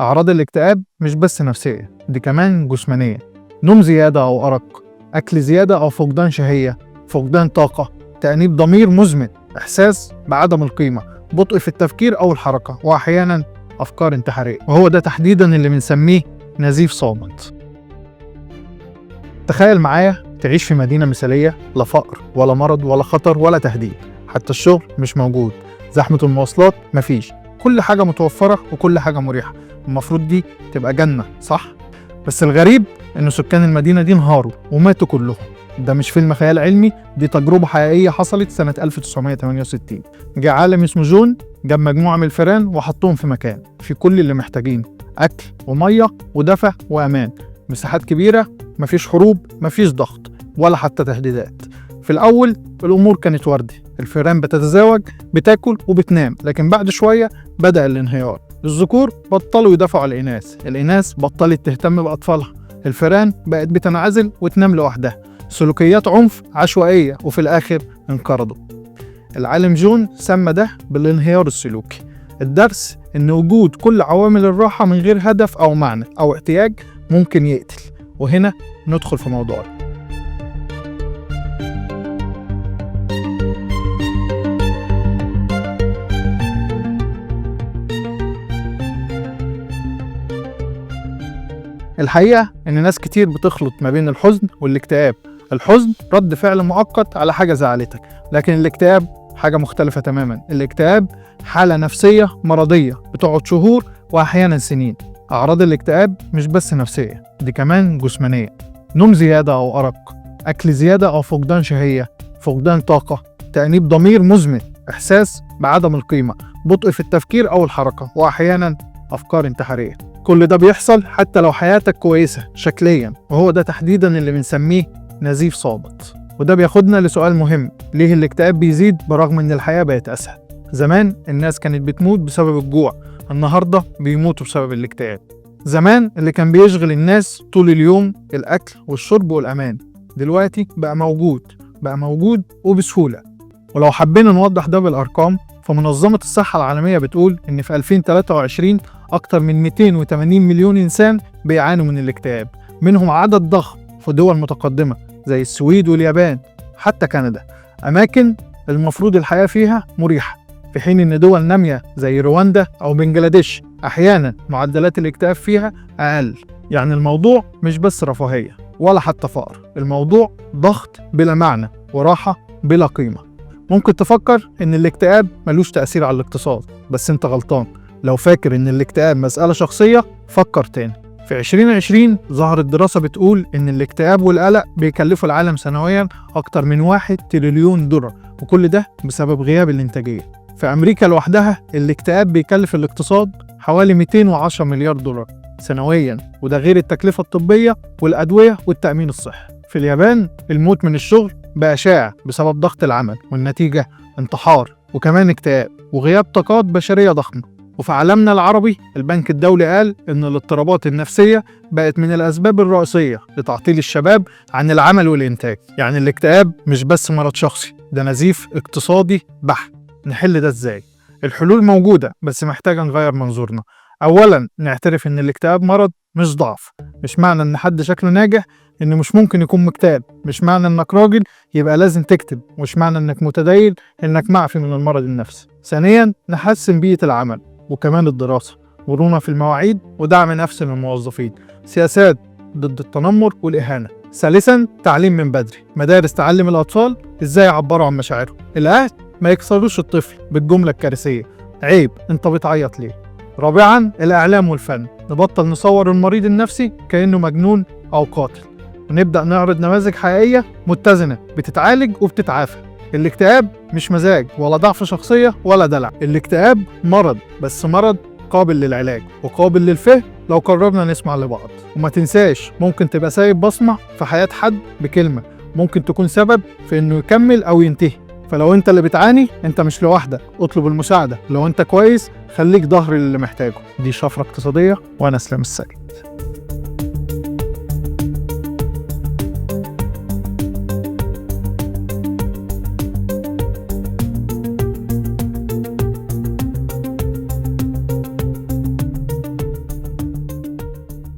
أعراض الاكتئاب مش بس نفسية، دي كمان جسمانية. نوم زيادة أو أرق، أكل زيادة أو فقدان شهية، فقدان طاقة، تأنيب ضمير مزمن، إحساس بعدم القيمة، بطء في التفكير أو الحركة، وأحيانا أفكار انتحارية. وهو ده تحديدا اللي بنسميه نزيف صامت. تخيل معايا تعيش في مدينة مثالية، لا فقر ولا مرض ولا خطر ولا تهديد، حتى الشغل مش موجود، زحمة المواصلات مفيش، كل حاجة متوفرة وكل حاجة مريحة. المفروض دي تبقى جنة، صح؟ بس الغريب إن سكان المدينة دي انهاروا وماتوا كلهم. ده مش فيلم خيال علمي، دي تجربة حقيقية حصلت سنة 1968. جه عالم اسمه جون، جاب مجموعة من الفئران وحطهم في مكان في كل اللي محتاجينه، أكل ومية ودفع وأمان، مساحات كبيرة، مفيش حروب، مفيش ضغط ولا حتى تهديدات. في الأول الأمور كانت وردي، الفئران بتتزاوج، بتاكل وبتنام، لكن بعد شوية بدأ الانهيار. الذكور بطلوا يدافعوا على الإناث، الإناث بطلت تهتم بأطفالها، الفئران بقت بتنعزل وتنام لوحدها، سلوكيات عنف عشوائية، وفي الآخر انقرضوا. العالم جون سمى ده بالانهيار السلوكي. الدرس إن وجود كل عوامل الراحة من غير هدف أو معنى أو احتياج ممكن يقتل. وهنا ندخل في موضوعنا. الحقيقة إن ناس كتير بتخلط ما بين الحزن والاكتئاب. الحزن رد فعل مؤقت على حاجة زعلتك، لكن الاكتئاب حاجة مختلفة تماما. الاكتئاب حالة نفسية مرضية بتقعد شهور وأحيانا سنين. أعراض الاكتئاب مش بس نفسية، دي كمان جسمانية. نوم زيادة أو أرق، أكل زيادة أو فقدان شهية، فقدان طاقة، تأنيب ضمير مزمن، إحساس بعدم القيمة، بطء في التفكير أو الحركة، وأحيانا أفكار انتحارية. كل ده بيحصل حتى لو حياتك كويسة شكليا، وهو ده تحديدا اللي بنسميه نزيف صامت. وده بياخدنا لسؤال مهم: ليه الاكتئاب بيزيد برغم ان الحياة بقت أسهل؟ زمان الناس كانت بتموت بسبب الجوع، النهاردة بيموتوا بسبب الاكتئاب. زمان اللي كان بيشغل الناس طول اليوم الأكل والشرب والأمان، دلوقتي بقى موجود وبسهولة. ولو حبينا نوضح ده بالأرقام، فمنظمة الصحة العالمية بتقول إن في 2023 أكتر من 280 مليون إنسان بيعانوا من الاكتئاب، منهم عدد ضخم في دول متقدمة زي السويد واليابان، حتى كندا، أماكن المفروض الحياة فيها مريحة، في حين إن دول نامية زي رواندا أو بنجلاديش أحيانا معدلات الاكتئاب فيها أقل. يعني الموضوع مش بس رفاهية ولا حتى فقر، الموضوع ضغط بلا معنى وراحة بلا قيمة. ممكن تفكر إن الاكتئاب ملوش تأثير على الاقتصاد، بس أنت غلطان. لو فاكر إن الاكتئاب مسألة شخصية، فكر تاني. في 2020 ظهرت دراسة بتقول إن الاكتئاب والقلق بيكلفوا العالم سنويا أكتر من 1 تريليون دولار، وكل ده بسبب غياب الإنتاجية. في أمريكا لوحدها الاكتئاب بيكلف الاقتصاد حوالي 210 مليار دولار سنويا، وده غير التكلفة الطبية والأدوية والتأمين الصحي. في اليابان الموت من الشغل بقى شائع بسبب ضغط العمل، والنتيجة انتحار وكمان اكتئاب وغياب طاقات بشرية ضخمة. وفي عالمنا العربي البنك الدولي قال إن الاضطرابات النفسية بقت من الأسباب الرئيسية لتعطيل الشباب عن العمل والإنتاج. يعني الاكتئاب مش بس مرض شخصي، ده نزيف اقتصادي بحت. نحل ده إزاي؟ الحلول موجودة، بس محتاجة نغير منظورنا. أولا، نعترف إن الاكتئاب مرض مش ضعف. مش معنى إن حد شكله ناجح إنه مش ممكن يكون مكتئب، مش معنى إنك راجل يبقى لازم تكتب، مش معنى إنك متدين إنك معفي من المرض النفسي. ثانيا، نحسن بيئة العمل وكمان الدراسة، مرونة في المواعيد ودعم نفسي للموظفين، سياسات ضد التنمر والإهانة. ثالثا، تعليم من بدري، مدارس تعلم الأطفال إزاي يعبروا عن مشاعرهم. الأهل ما يكسروش الطفل بالجملة الكارثية عيب أنت بتعيط ليه. رابعا، الإعلام والفن، نبطل نصور المريض النفسي كأنه مجنون أو قاتل، ونبدأ نعرض نماذج حقيقية متزنة بتتعالج وبتتعافى. الاكتئاب مش مزاج ولا ضعف شخصية ولا دلع، الاكتئاب مرض، بس مرض قابل للعلاج وقابل للفهم لو قررنا نسمع لبعض. وما تنساش، ممكن تبقى سايب بصمة في حياة حد بكلمة، ممكن تكون سبب في انه يكمل او ينتهي. فلو انت اللي بتعاني، انت مش لوحدك، اطلب المساعدة. لو انت كويس، خليك ظهر للي محتاجه. دي شفرة اقتصادية، وانا اسلام السيد.